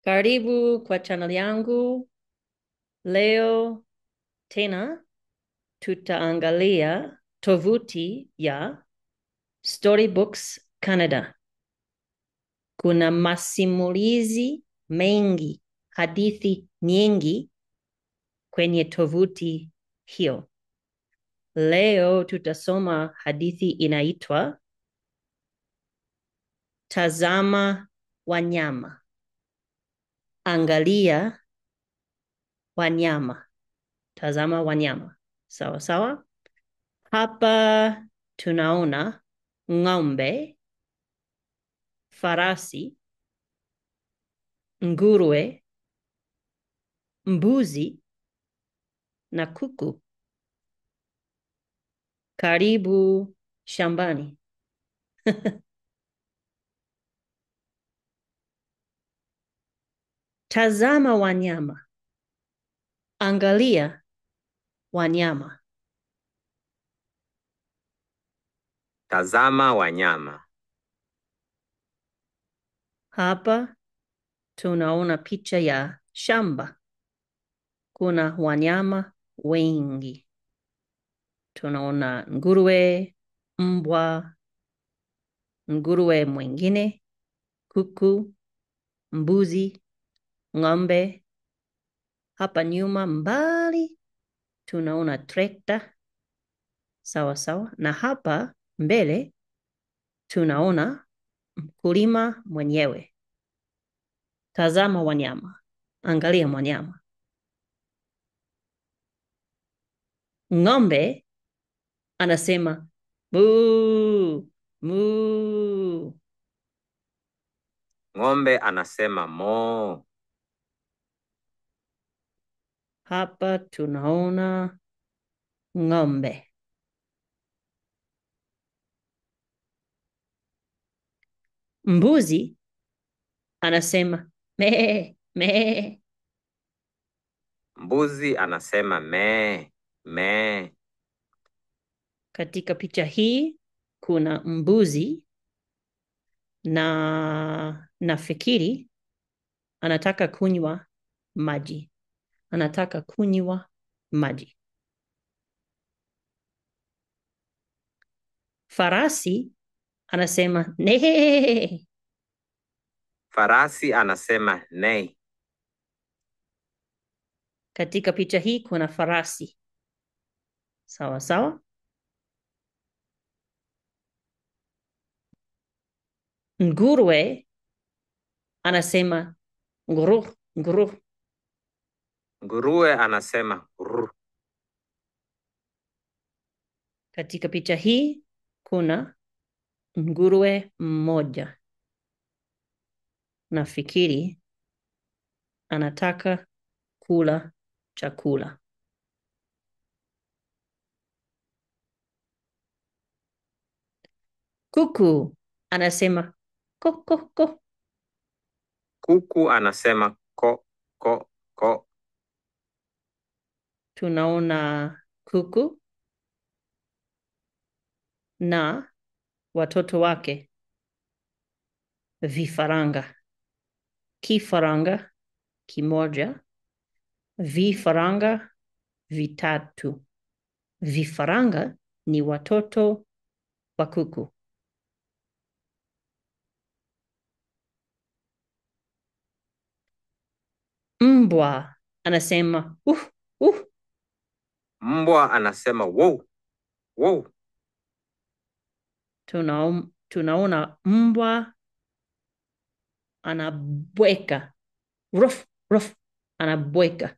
Karibu kwa channel yangu. Leo tena tutaangalia tovuti ya Storybooks Canada. Kuna masimulizi mengi, hadithi nyingi kwenye tovuti hiyo. Leo tutasoma hadithi inaitwa Tazama Wanyama. Angalia wanyama. Tazama wanyama. Sawa sawa. Hapa tunaona ng'ombe, farasi, nguruwe, mbuzi na kuku. Karibu shambani. Tazama wanyama. Angalia wanyama. Tazama wanyama. Hapa tunaona picha ya shamba. Kuna wanyama wengi. Tunaona nguruwe, mbwa, nguruwe mwingine, kuku, mbuzi, ng'ombe. Hapa nyuma mbali tunaona trekta. Sawa sawa. Na hapa mbele tunaona mkulima mwenyewe. Tazama wanyama. Angalia wanyama. Ng'ombe anasema muu, muu. Ng'ombe anasema moo. Hapa tunaona ng'ombe. Mbuzi anasema mee, mee. Mbuzi anasema mee, mee. Katika picha hii kuna mbuzi na nafikiri anataka kunywa maji. Anataka kunywa maji. Farasi anasema nee. Farasi anasema nei. Katika picha hii kuna farasi. Sawa sawa. Nguruwe anasema nguru, nguru. Nguruwe anasema rr. Katika picha hii kuna nguruwe mmoja. Nafikiri anataka kula chakula. Kuku anasema ko ko ko. Kuku anasema ko ko ko. Tunaona kuku na watoto wake vifaranga. Kifaranga kimoja, vifaranga vitatu. Vifaranga ni watoto wa kuku. Mbwa anasema Mbwa anasema wow, wow. Tunaona mbwa anabweka. Ruf, ruf, anabweka.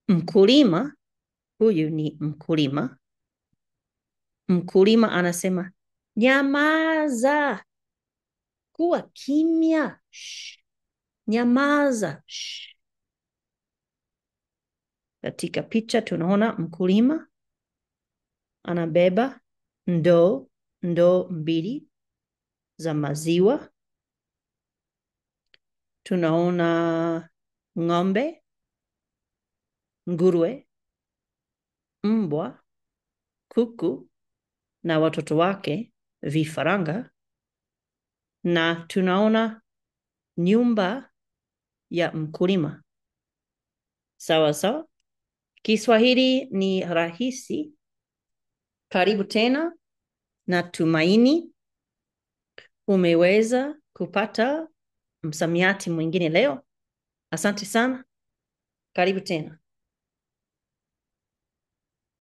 Mkulima, huyu ni mkulima. Mkulima anasema nyamaza, kuwa kimya. Shh. Nyamaza. Shh. Katika picha tunaona mkulima anabeba ndoo mbili za maziwa. Tunaona ng'ombe, nguruwe, mbwa, kuku na watoto wake vifaranga na tunaona nyumba ya mkulima. Sawa sawa. Kiswahili ni rahisi. Karibu tena na tumaini umeweza kupata msamiati mwingine leo. Asante sana. Karibu tena.